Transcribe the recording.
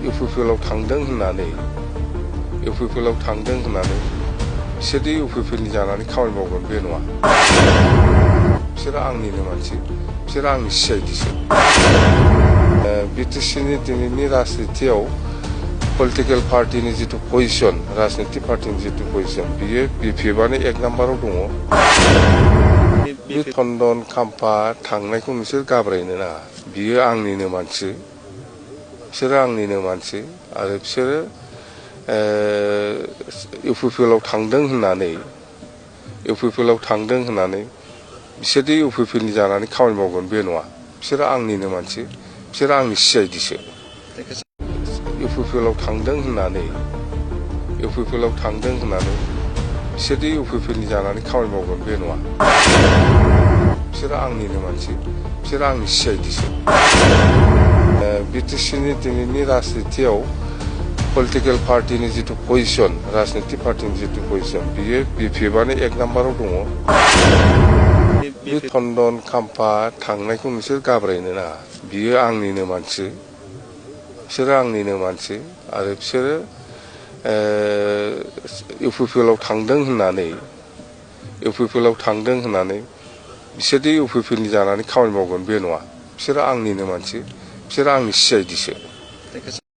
UPPLआव थांदों होननानै बिसोरदि UPPLनि जानानै खामानि मावगोन बे नङा। बिसोरो आंनिनो मानसि, बिसोरो आंनि सिआइडिसो। बिटिसिनि दिनैनि राजनितियाव पलिटिकेल पार्टिनि जिथु पजिसन, राजनिति पार्टिनि जिथु पजिसन, बियो BPFआनो एक नाम्बाराव दङ। बे टन्डन खाम्फा थांनायखौ नोंसोर गाब्रायनो नाङा। बियो आंनिनो मानसि, बिसोरो आंनिनो मानसि, आरो बिसोरो UPPLआव थांदों होननानै बिसोरदि UPPLनि जानानै खामानि मावगोन बे नङा। बिसोरो आंनिनो मानसि, बिसोरो आंनि सिआइडिसो। UPPLआव थांदों होननानै बिसोरदि UPPLनि जानानै खामानि मावगोन बे नङा। बिसोरो आंनिनो मानसि, बिसोरो आंनि सिआइडिसो। बिटिसिनि दिनैनि राजनितियाव पलिटिकेल पार्टिनि जिथु पजिसन, राजनिति पार्टिनि जिथु पजिसन, बियो BPFआनो एक नाम्बाराव दङ। बे टन्डन खाम्फा थांनायखौ नोंसोर गाब्रायनो नाङा। बियो आंनिनो मानसि, बिसोरो आंनिनो मानसि, आरो बिसोरो UPPLआव थांदों होननानै बिसोरदि UPPLनि जानानै खामानि मावगोन बे नङा। बिसोरो आंनिनो मानसि, बिसोरो आंनि सिआइडिसो।